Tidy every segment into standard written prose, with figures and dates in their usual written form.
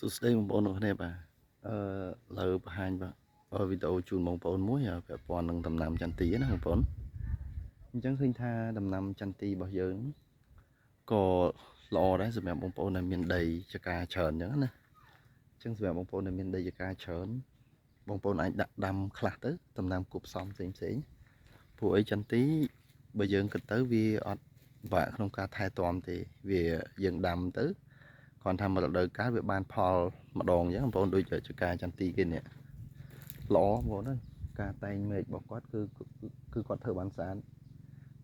សួស្តីបងប្អូនទាំងគ្នាបាទអឺលើបង្ហាញបាទវីដេអូជូនបងប្អូនមួយពាក់ព័ន្ធនឹងដំណាំចន្ទីណាបងប្អូនអញ្ចឹងឃើញថាដំណាំចន្ទីរបស់យើងក៏ល្អដែរសម្រាប់បងប្អូនដែលមានដីចកាច្រើនអញ្ចឹងណាអញ្ចឹងសម្រាប់បងប្អូនដែលមានដីចកាច្រើនបងប្អូនអាចដាក់ដាំខ្លះទៅដំណាំគួបផ្សំផ្សេងផ្សេងព្រោះអីចន្ទីបើយើងគិតទៅវាអត់បាក់ក្នុងការថែទាំទេវាយើងដាំទៅគ្រាន់ថាមួយរដូវកាលវាបានផលម្ដងអញ្ចឹងបងប្អូនដូចចកាចន្ទីគេនេះល្អបងប្អូនអើយការតែងមែករបស់គាត់គឺគឺគាត់ធ្វើបានស្អាត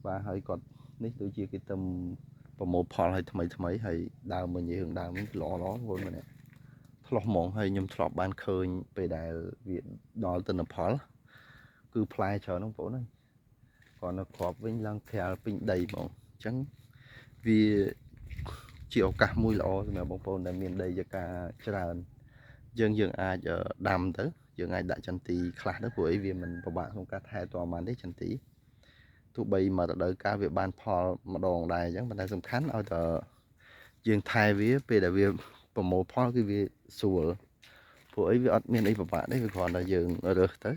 បាទហើយគាត់នេះដូចជាគេទៅប្រមូលផលឲ្យថ្មីថ្មីហើយដើមមួយរឿងដើមនេះល្អល្អបងប្អូនម្នាក់ឆ្លោះហ្មងហើយខ្ញុំធ្លាប់បានឃើញពេលដែលវាដល់ទិន្នផលគឺផ្លែច្រើនហ្នឹងបងប្អូនអើយគាត់នៅគ្រាប់វិញឡើងក្រាលពេញដីហ្មងអញ្ចឹងវាជាឱកាសមួយល្អសម្រាប់បងប្អូនដែលមានដីចកាច្រើនយើងយើងអាចដាំទៅយើងអាចដាក់ចន្ទីខ្លះទៅព្រោះអីវាមិនពិបាកក្នុងការថែទាំបានទេចន្ទីទោះបីមួយរដូវកាលវាបានផលម្ដងដែរអញ្ចឹងប៉ុន្តែសំខាន់ឲ្យតែយើងថែវាពេលដែលវាប្រមូលផលគឺវាស្រួលព្រោះអីវាអត់មានអីពិបាកទេវាគ្រាន់តែយើងរើសទៅ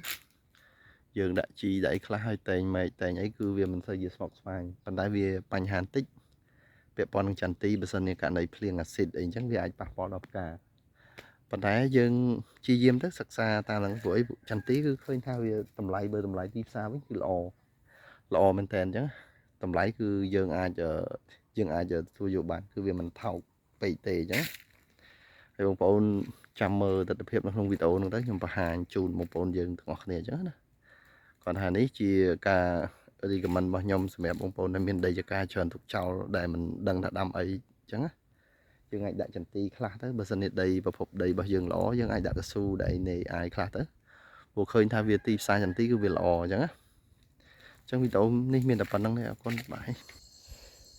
យើងដាក់ជីដាក់អីខ្លះហើយតែងមែកតែងអីគឺវាមិនសូវជាស្មុគស្មាញប៉ុន្តែវាបញ្ហាបន្តិចពាក់ព័ន្ធនឹងចន្ទីបើសិនជាករណីភ្លៀងអាស៊ីតអីអញ្ចឹងវាអាចប៉ះពាល់ដល់ផ្កាប៉ុន្តែយើងព្យាយាមទៅសិក្សាតាមហ្នឹងព្រោះអីចន្ទីគឺឃើញថាវាតម្លៃបើតម្លៃទីផ្សារវិញគឺល្អល្អមែនតើអញ្ចឹងតម្លៃគឺយើងអាចយើងអាចទទួលយកបានគឺវាមិនថោកពេកទេអញ្ចឹងហើយបងប្អូនចាំមើលទស្សនភាពនៅក្នុងវីដេអូហ្នឹងទៅខ្ញុំបង្ហាញជូនបងប្អូនយើងទាំងអស់គ្នាអញ្ចឹងណាគាត់ថានេះជាការ recommend របស់ខ្ញុំសម្រាប់បងប្អូនដែលមានដីចកាច្រើនទុកចោលដែលមិនដឹងថាដាំអីអញ្ចឹងណាយើងអាចដាក់ចន្ទីខ្លះទៅបើសិនជាដីប្រភពដីរបស់យើងល្អយើងអាចដាក់កស៊ូដាក់អីនៃអាយខ្លះទៅព្រោះឃើញថាវាទីផ្សារចន្ទីគឺវាល្អអញ្ចឹងណាអញ្ចឹងវីដេអូនេះមានតែប៉ុណ្្នឹងទេអរគុណបាយ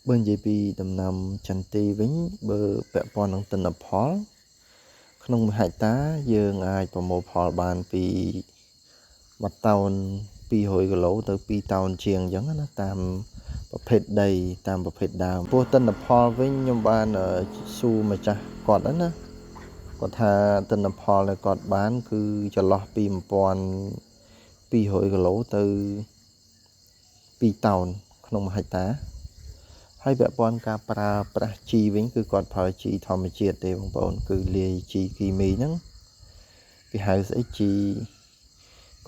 បើនិយាយពីដំណាំចន្ទីវិញបើពាក់ព័ន្ធនឹងទិន្នផលក្នុង1ហិកតាយើងអាចប្រមូលផលបានពី1តោន200គីឡូទៅ2តោនជាងអញ្ចឹងណាតាមប្រភេទដីតាមប្រភេទដើមពោះទិន្នផលវិញខ្ញុំបានសួរម្ចាស់គាត់ហ្នឹងណាគាត់ថាទិន្នផលដែលគាត់បានគឺចន្លោះពី1200គីឡូទៅ2តោនក្នុង1ហិកតាហើយពាក់ព័ន្ធការប្រើប្រាស់ជីវិញគឺគាត់ប្រើជីធម្មជាតិទេបងប្អូនគឺលាយជីគីមីហ្នឹងគេហៅស្អីជី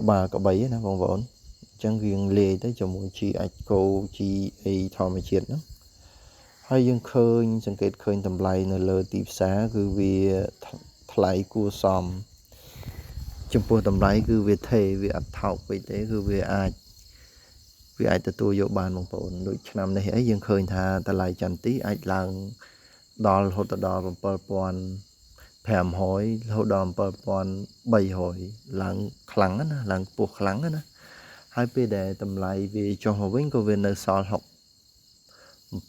ក្បាលក្បីណាបងប្អូនអញ្ចឹងយើងលាយទៅជាមួយជីអាចគោជីអីធម្មជាតិហ្នឹងហើយយើងឃើញសង្កេតឃើញតម្លៃនៅលើទីផ្សារគឺវាថ្លៃគួរសមចំពោះតម្លៃគឺវាថេរវាអត់ថោកពេកទេគឺវាអាចទទួលយកបានបងប្អូនដូចឆ្នាំនេះអីយើងឃើញថាតម្លៃចន្ទីអាចឡើងដល់រហូតដល់7500រហូតដល់7300ឡើងខ្លាំងណាឡើងខ្ពស់ខ្លាំងណាហើយពេលដែលតម្លៃវាចុះមកវិញក៏វានៅសល់67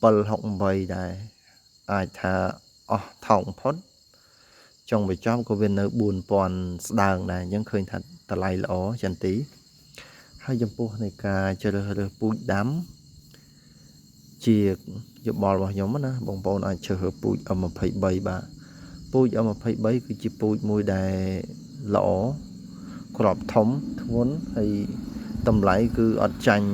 68ដែរអាចថាអស់ថោកបំផុតចុងបញ្ចប់ក៏វានៅ4000ស្ដើងដែរអញ្ចឹងឃើញថាតម្លៃល្អចន្ទីហើយចំពោះនៃការជ្រើសរើសពូជដាំជាយោបល់របស់ខ្ញុំណាបងប្អូនអាចជ្រើសរើសពូជ M23 បាទពូជ M23 គឺជាពូជមួយដែលល្អក្របធំធ្ងន់ហើយតម្លៃគឺអត់ចាញ់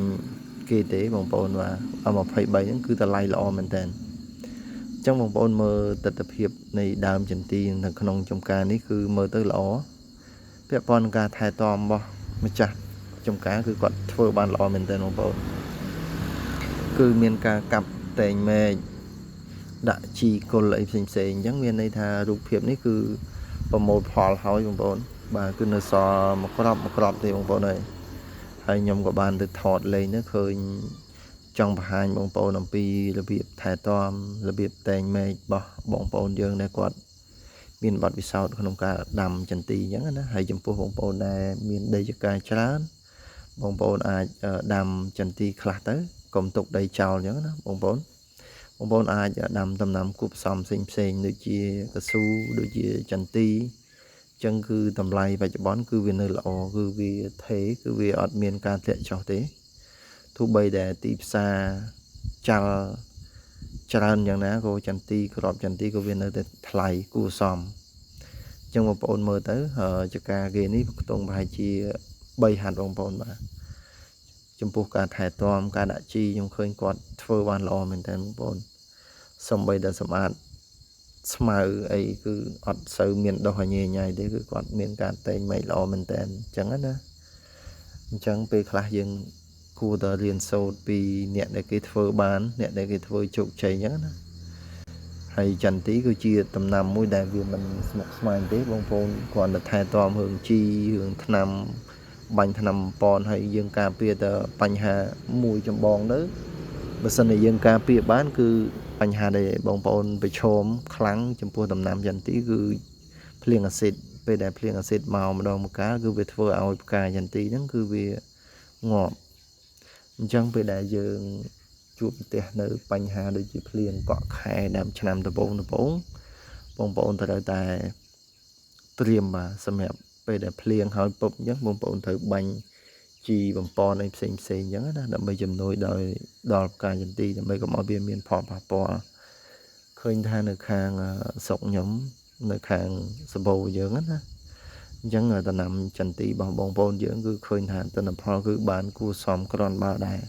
គេទេបងប្អូនបាទ M23 ហ្នឹងគឺតម្លៃល្អមែនតើអញ្ចឹងបងប្អូនមើលទស្សនភាពនៃដើមចន្ទីនៅក្នុងចំការនេះគឺមើលទៅល្អពាក់ព័ន្ធនឹងការថែទាំរបស់ម្ចាស់ចំការគឺគាត់ធ្វើបានល្អមែនទែនបងប្អូនគឺមានការកាប់តែងមែកដាក់ជីគល់អីផ្សេងផ្សេងអញ្ចឹងមានន័យថារូបភាពនេះគឺប្រមូលផលហើយបងប្អូនបាទគឺនៅសល់មួយក្របមួយក្របទេបងប្អូនអើយហើយខ្ញុំក៏បានទៅថតលេងទៅឃើញចង់បង្ហាញបងប្អូនអំពីរបៀបថែទាំរបៀបតែងមែករបស់បងប្អូនយើងដែលគាត់មានបទពិសោធន៍ក្នុងការដាំចន្ទីអញ្ចឹងណាហើយចំពោះបងប្អូនដែលមានដីចកាច្រើនបងប្អូនអាចដាំចន្ទីខ្លះទៅកុំទុកដីចោលអញ្ចឹងណាបងប្អូនបងប្អូនអាចដាំដំណាំគួបផ្សំផ្សេងផ្សេងដូចជាកស៊ូដូចជាចន្ទីអញ្ចឹងគឺតម្លៃបច្ចុប្បន្នគឺវានៅល្អគឺវាថេរគឺវាអត់មានការធ្លាក់ចុះទេទោះបីដែលទីផ្សារចាល់ច្រើនយ៉ាងណាក៏ចន្ទីក្របចន្ទីក៏វានៅតែថ្លៃគួរសម។ អញ្ចឹងបងប្អូនមើលទៅចការគេនេះខ្ទង់ប្រហែលជា3ហាត់បងប្អូនបាទចំពោះការថែទាំការដាក់ជីខ្ញុំឃើញគាត់ធ្វើបានល្អមែនតើបងប្អូនសំបីតែសម្អាតស្មៅអីគឺអត់សូវមានដុះញ៉ៃញ៉ៃទេគឺគាត់មានការតែងមែកល្អមែនតើអញ្ចឹងណាអញ្ចឹងពេលខ្លះយើងគួរតែរៀនសូត្រពីអ្នកដែលគេធ្វើបានអ្នកដែលគេធ្វើជោគជ័យអញ្ចឹងណាហើយចន្ទទីគឺជាដំណាំមួយដែលវាមិនស្មុគស្មាញទេបងប្អូនគ្រាន់តែថែទាំរឿងជីរឿងថ្នាំបាញ់ថ្នាំប៉នហើយយើងការពារតែបញ្ហាមួយចម្បងទៅបើសិនជាយើងការពារបានគឺបញ្ហាដែលបងប្អូនប្រឈមខ្លាំងចំពោះដំណាំចន្ទទីគឺភ្លៀងអាស៊ីតពេលដែលភ្លៀងអាស៊ីតមកម្ដងម្កាលគឺវាធ្វើឲ្យផ្កាចន្ទទីហ្នឹងគឺវាងាប់អញ្ចឹងពេលដែលយើងជួបប្រទះនៅបញ្ហាដូចជាភ្លៀងកក់ខែដើមឆ្នាំដំបូងបងប្អូនត្រូវតែត្រៀមបាទសម្រាប់ពេលដែលភ្លៀងហើយពុបអញ្ចឹងបងប្អូនត្រូវបាញ់ជីបំប៉នអីផ្សេងផ្សេងអញ្ចឹងណាដើម្បីជំនួយដោយដល់ផ្កាចន្ទីដើម្បីកុំឲ្យវាមានផលប៉ះពាល់ឃើញថានៅខាងស្រុកខ្ញុំនៅខាងសម្បូរយើងណាអញ្ចឹងដំណាំចន្ទីរបស់បងប្អូនយើងគឺឃើញថាទិន្នផលគឺបានគួរសមគ្រាន់បើដែរ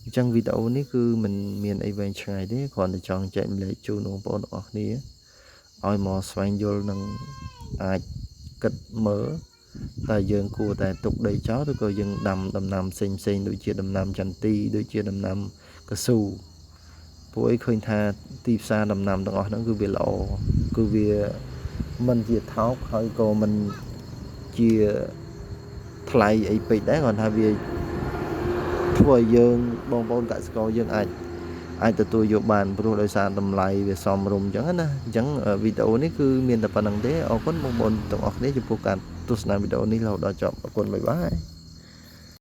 អញ្ចឹងវីដេអូនេះគឺមិនមានអីវែងឆ្ងាយទេគ្រាន់តែចង់ចែកម្លែកជូនបងប្អូនទាំងអស់គ្នាឲ្យមកស្វែងយល់និងអាចគិតមើលតើយើងគួរតែទុកដីចោលឬក៏យើងដាំដំណាំផ្សេងផ្សេងដូចជាដំណាំចន្ទីដូចជាដំណាំកស៊ូពួកអីឃើញថាទីផ្សារដំណាំទាំងអស់ហ្នឹងគឺវាល្អគឺវាមិនជាថោកហើយក៏មិនជាថ្លៃអីពេកដែរគ្រាន់ថាវាធ្វើឲ្យយើងបងប្អូនកសិករយើងអាចទទួលយកបានព្រោះដោយសារតម្លៃវាសមរម្យអញ្ចឹងណាអញ្ចឹងវីដេអូនេះគឺមានតែប៉ុណ្្នឹងទេអរគុណបងប្អូនទាំងអស់គ្នាចំពោះការទស្សនាវីដេអូនេះរហូតដល់ចប់អរគុណបាយបាយ។